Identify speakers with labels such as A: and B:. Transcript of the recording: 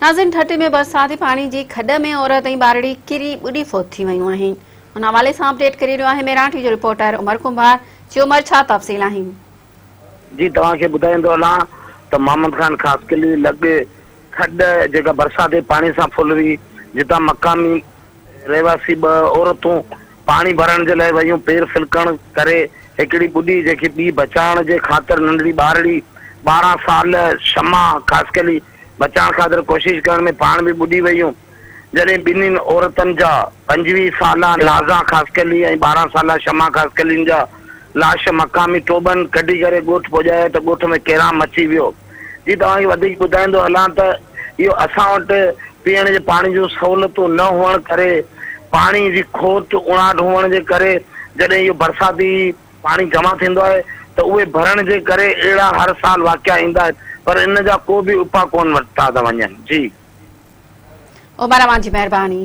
A: ناظرين ٺٽي ۾ برساتي پاڻي جي کڏ ۾ عورت ۽ ٻارڙي ڪري ٻڏي فوت ٿي ويون آهن ان حوالي سان اپڊيٽ ڪري رهيو آهي ميران ٽي جو رپورٽر عمر ڪنڀار جي عمر ڇا تفصيل آهن.
B: جي توهان کي ٻڌائيندو هلان ته محمد خان خاصخيلي لڳ کڏ جيڪا برساتي پاڻي سان ڦل هئي جتان مقامي رهواسي ٻه عورتون پاڻي ڀرڻ جي لاء ويون، پير ڦلڪڻ ڪري هڪڙي ٻڏي جنهن کي ٻي بچائڻ جي خاطر ننڍڙي ٻارڙي 12 سال شمع خاصخيلي بچائڻ خاطر ڪوشش ڪرڻ ۾ پاڻ به ٻڏي ويون، جڏهن ٻنهين عورتن جا 25 سالا نازان خاصخيلي ۽ 12 سالا شمع خاصخيلين جا لاش مقامي ٽوٻن ڪڍي ڪري ڳوٺ پڄايا ته ڳوٺ ۾ ڪهرام مچي ويو. جي توهان کي وڌيڪ ٻڌائيندو هلان ته اهو اسان وٽ پيئڻ جي پاڻي جون سهولتون نه هئڻ ڪري پاڻي جي کوٽ اڻاٺ هئڻ جي ڪري جڏهن اهو برساتي پاڻي جمع ٿيندو آهي ته اهي ڀرڻ جي ڪري اهڙا هر سال واقعا ايندا آهن پر ان جا ڪو به اپاء ڪونه ورتا ٿا وڃن جي.
A: عمر اوهان جي مهرباني.